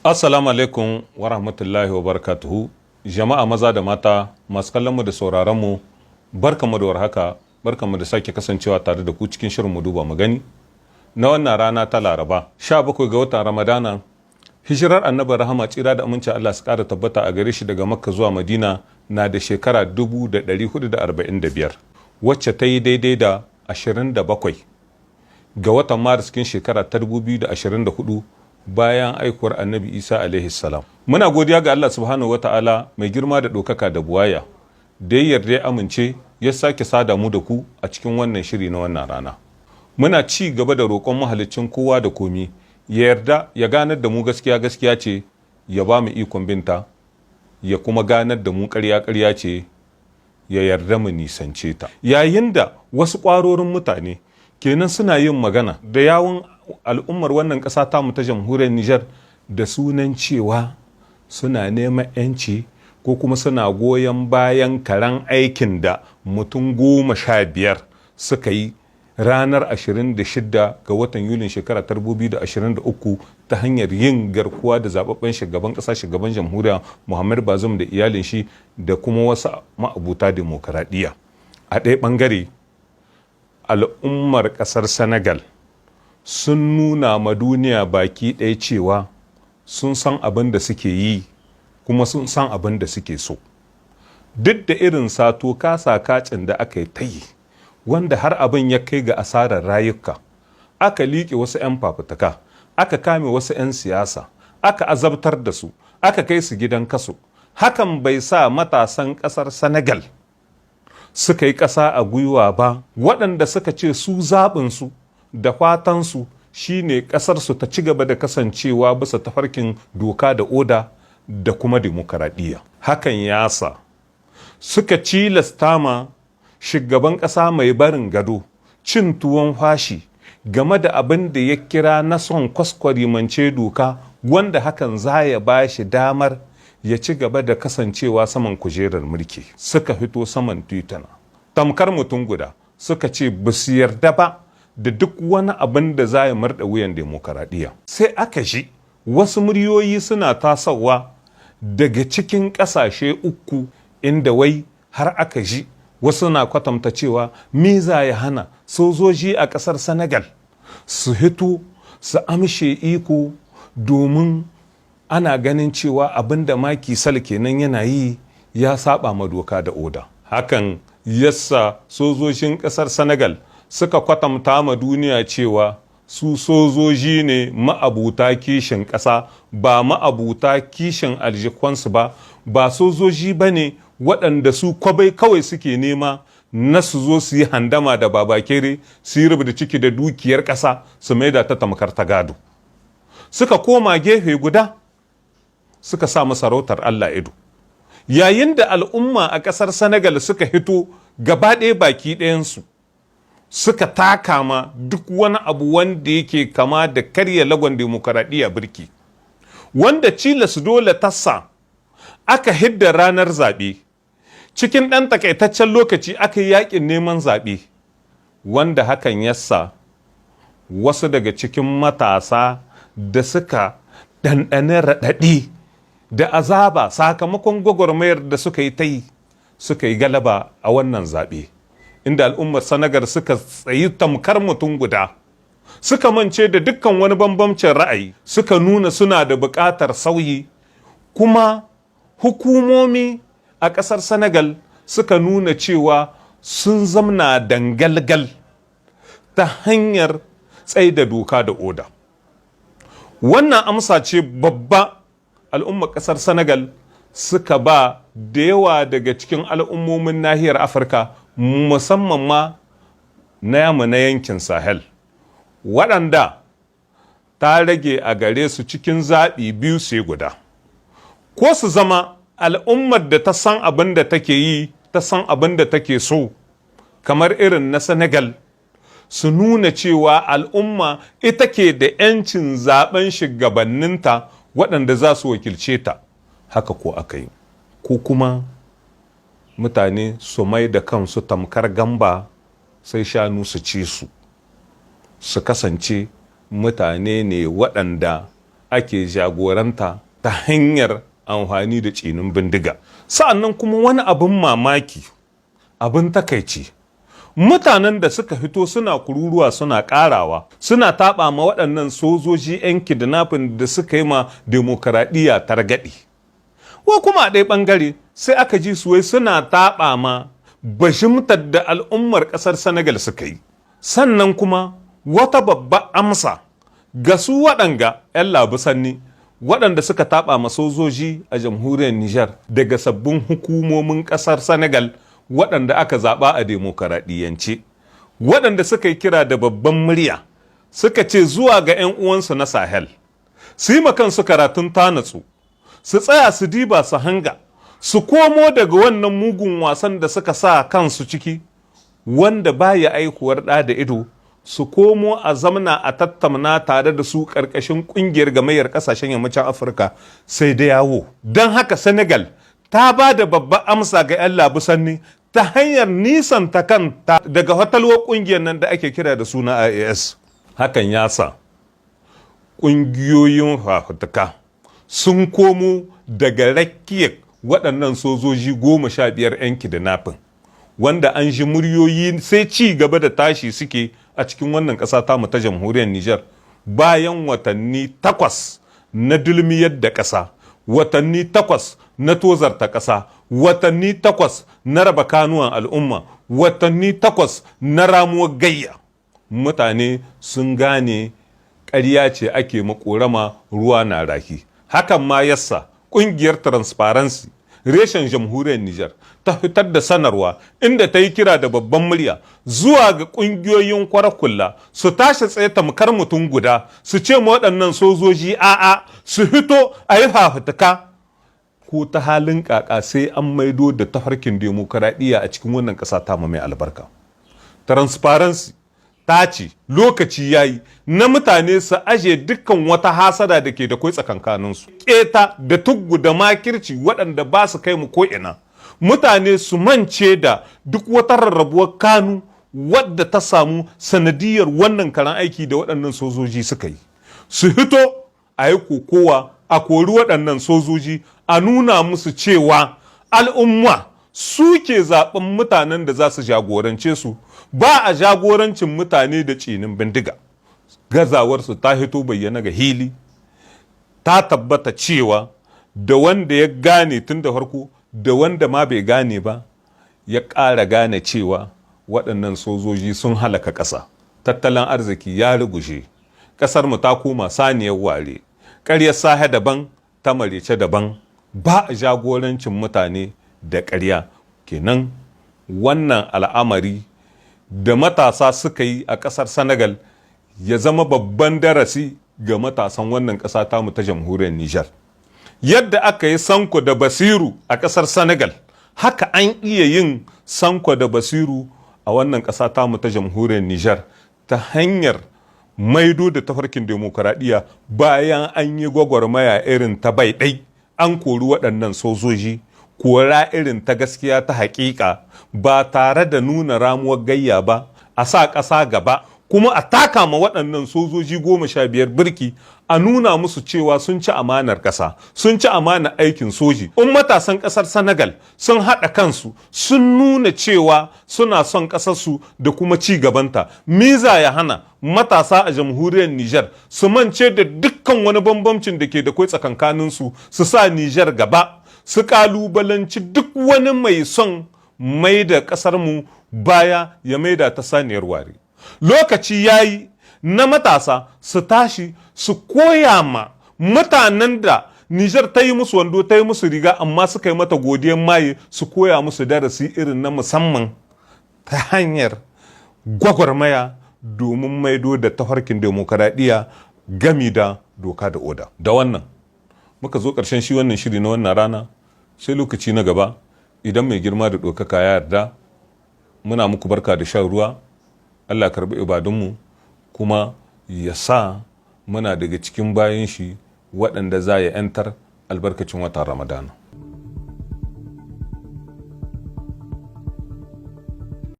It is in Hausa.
Assalamu alaikum wa rahmatullahi wa barakatuhu. Jama'a maza da mata masu kallon mu da sauraron mu, barkamu da warhaka, barkamu da sake kasancewa tare da ku cikin shirin Mu Duba Mu Gani na wannan rana ta Laraba, 17 ga watan Ramadana, hijirar Annabi Rahama, tsira da aminci Allah su kara tabbata a gare shi, daga Makka zuwa Madina na da shekara 1445, wacce ta yi daidai da 27 ga watan Maris cikin shekara ta 2024 bayan aikuwar Annabi Isa alaihi salam. Muna godiya ga Allah subhanahu wa ta'ala mai girma da ɗaukaka da buwaya da ya yarda ya amince ya sake sada mu da ku a cikin wannan shiri na wannan rana. Muna ci gaba da roƙon mahaliccin kowa da komi ya yarda ya ganar da mu gaskiya gaskiya ce, ya ba mu ikon binta, ya kuma ganar da mu ƙarya ƙarya ce, ya yarda mu nisance ta. Yayin da wasu ƙwarorin mutane kenan suna yin magana da yawun al'ummar wannan ƙasa tamu ta Jamhuriyar Nijar da sunan cewa suna neman 'yanci ko kuma suna goyon bayan karan aikin da mutum 15 suka yi ranar 26 ga watan Yulin shekara 2023 ta hanyar yin garkuwa da zababben shugaban ƙasa, shugaban jamhuriya Muhammad Bazum da iyalin shi da kuma wasu ma'abuta demokaradiyya. A ɗaya ɓangare, al'ummar ƙasar Senegal sun nuna ma duniya baki ɗaya cewa sun san abin da suke yi kuma sun san abin da suke so, duk da irin sato kasa kacin da aka yi ta yi, wanda har abin ya kai ga asarar rayuka, aka liƙe wasu 'yan fafutuka, aka kame wasu 'yan siyasa, aka azabtar da su, aka kai su gidan kaso. Hakan bai sa matasan ƙasar Senegal suka yi ƙasa a gwiwa ba, waɗanda suka ce su zaɓinsu da fatansu shine ƙasarsu ta ci gaba da kasancewa bisa tafarkin doka da oda da kuma demokaradiyya. Hakan ya sa suka cilasta ma shugaban ƙasa mai barin gado cin tuwon fashi game da abin da ya kira na son kwaskwarimance doka, wanda hakan za ya ba shi damar ya ci gaba da kasancewa saman kujerar mulki. Suka fito saman tituna tamkar mutum guda, suka ce ba su yarda ba da duk wani abin da za ya murɗa wuyan demokaradiyya. Sai aka ji wasu muryoyi suna tasowa daga cikin ƙasashe uku, inda wai har aka ji wasu na kwatanta cewa me za ya hana sojoji a ƙasar Senegal su hito su amshe iko, domin ana ganin cewa abin da Macky Sall kenan yana yi ya saba ma doka da oda. Hakan yasa sojojin ƙasar Senegal suka kwatanta ma duniya cewa su sojoji ne ma'abuta kishin ƙasa, ba ma'abuta kishin aljikonsu ba, ba sojoji ba ne waɗanda su kwabai kawai suke nema na su zo su yi handama da babakere, su yi da ciki da dukiyar ƙasa, su maida ta tamkar ta gado. Suka koma gefe guda suka sa masarautar Allah ido, yayin da al'umma a ƙasar Senegal suka hito gaba ɗaya baki ɗayansu suka taka ma duk wani abu wanda yake kama da karya lagon demokaradiyya birki, wanda cilas dole tassa aka hidda ranar zaɓe. Cikin ɗan takaitaccen lokaci aka yi yaƙin neman zaɓe, wanda hakan yasa wasu daga cikin matasa da suka ɗanɗani raɗaɗi da azaba sakamakon gwagwarmayar da suka yi ta yi, suka yi galaba a wannan zaɓe, inda al'ummar Senegal suka tsayi tamkar mutum guda, suka mance da dukkan wani bambamcin ra'ayi, suka nuna suna da buƙatar sauyi. Kuma hukumomi a ƙasar Senegal suka nuna cewa sun zamna dangalgal ta hanyar tsaida doka da oda. Wannan amsa ce babba al'ummar ƙasar Senegal suka ba da yawa daga cikin al'ummomin nahiyar Afirka, musamman ma na yamma na yankin Sahel, waɗanda ta rage a gare su cikin zaɓi biyu sai guda: ko su zama al'ummar da ta san abin da take yi, ta san abin da take so, kamar irin na Senegal, su nuna cewa al'umma ita ke da 'yancin zaben shugabanninta waɗanda za su wakilce ta, haka ko aka yi, ko kuma mutane su mai da kansu tamkar gamba sai shanu su ci su, su kasance mutane ne waɗanda ake jagoranta ta hanyar amfani da tsinin bindiga. Sa'annan kuma wani abin mamaki, abin takaici, mutanen da suka fito suna kururuwa, suna karawa, suna taɓa ma waɗannan sojoji 'yan kidnapping da suka yi ma demokaradiyya targaɗi, wa kuma a ɗaya ɓangare sai aka ji su wai suna taɓa ma bashimtar da al'ummar ƙasar Senegal suka yi. Sannan kuma wata babba amsa ga su waɗanga 'yan labusanni waɗanda suka taɓa ma sojoji a jamhuriyar Nijar daga sabbin hukumomin ƙasar Senegal waɗanda aka zaɓa a demokaradiyyance, waɗanda suka yi kira da babban murya, suka ce zuwa ga 'yan uwansu na Sahel su yi kansu karatun tanatsu, su tsaya su diba su hanga, su komo daga wannan mugun wasan da suka sa kansu ciki wanda baya aikuwar ɗa da ido, su komo a zamna a tattamna tare da su ƙarƙashin ƙungiyar Gamayyar Ƙasashen Yammacin Afirka sai da yawo. Don haka Senegal ta ba da babban amsa ga 'yan labusanni ta hanyar nisanta kanta daga fatalwar ƙungiyar nan da ake kira da suna IAS. Hakan ya sa ƙungiyoyin fafutuka sun komo daga rakiyar waɗannan sojoji 15 'yan kidnapping, wanda an ji muryoyi sai ci gaba da tashi suke a cikin wannan ƙasa tamu ta Jamhuriyar Nijar, bayan watanni 8 na dulmiyar da ƙasa, watanni 8 na tozarta ƙasa, watanni 8 na raba kanuwan al'umma, watanni 8 na ramuwar gayya. Mutane sun gane ƙarya ce ake makorama ruwa na raki. Hakan ma yasa ƙungiyar Transparency reshen Jamhuriyar Nijar ta fitar da sanarwa inda ta yi kira da babban murya zuwa ga ƙungiyoyin kwarakulla su tashi tsaye tamkar mutum guda, su ce ma waɗannan sojoji a'a, su fito a yi fafutuka ko ta halin kaka sai an maido da tafarkin demokaradiyya a cikin wannan ƙasa ta mai albarka. Transparency ta ce lokaci ya yi na mutane su aje dukkan wata hasada da ke da kwai tsakankaninsu, keta da tuggu da makirci waɗanda ba su kai mu ko'ina. Mutane su mance da duk wata rarrabuwar kanu wadda ta samu sanadiyar wannan karan aiki da waɗannan sojoji suka yi, su hito a yi kokowa a kori waɗannan sojoji, a nuna musu cewa al'umma suke zaɓen mutanen da za su jagorance su, ba a jagorancin mutane da tsinin bindiga. Gazawarsu ta hito bayyana ga hili, ta tabbata cewa da wanda ya gane tun da farko da wanda ma bai gane ba ya ƙara gane cewa waɗannan sojoji sun halaka ƙasa, tattalin arziki ya ruguje, ƙasar mu ta koma saniyar ware, ƙaryar sahe daban ta marece daban, ba a jagorancin mutane da ƙarya. Kenan wannan al'amari da matasa suka yi a ƙasar Senegal ya zama babban darasi ga matasan wannan ƙasa tamu ta Jamhuriyar Nijar. Yadda aka yi Sanko da Basiru a ƙasar Senegal, haka an iya yin Sanko da Basiru a wannan ƙasa tamu ta Jamhuriyar Nijar ta hanyar maido da tafarkin demokuraɗiyya bayan an yi gwagwarmaya irin ta bai ɗai, an kori waɗannan sojoji, kora irin ta gaskiya ta haƙiƙa, ba tare da nuna ramuwar gayya ba, a sa ƙasa gaba, kuma a taka ma waɗannan sojoji 15 birki, a nuna musu cewa sun ci amanar ƙasa, sun ci amanar aikin soji. In matasan ƙasar Senegal sun haɗa kansu sun nuna cewa suna son ƙasarsu da kuma ci gabanta, miza ya hana matasa a Jamhuriyar Nijar su mance da dukkan wani bambamcin da ke da kwai tsakankaninsu, su sa Nijar gaba, su ƙalubalanci duk wani mai son mai da ƙasarmu baya, ya maida ta saniyar ware? Lokaci ya yi na matasa su tashi su koya ma mutanen da Nijar ta yi musu wando, ta yi musu riga, amma suka yi mata godiyan maye, su koya musu darasi irin na musamman ta hanyar gwagwarmaya domin maido da tafarkin demokaradiyya gami da doka da oda. Da wannan muka zo ƙarshen shi wannan shiri na wannan rana, sai lokaci na gaba idan mai girma da ɗaukaka ya yarda. Muna muku barka da shan ruwa. Allah karbi ibadunmu kuma ya sa muna daga cikin bayan shi waɗanda za ya 'yantar albarkacin watan Ramadana.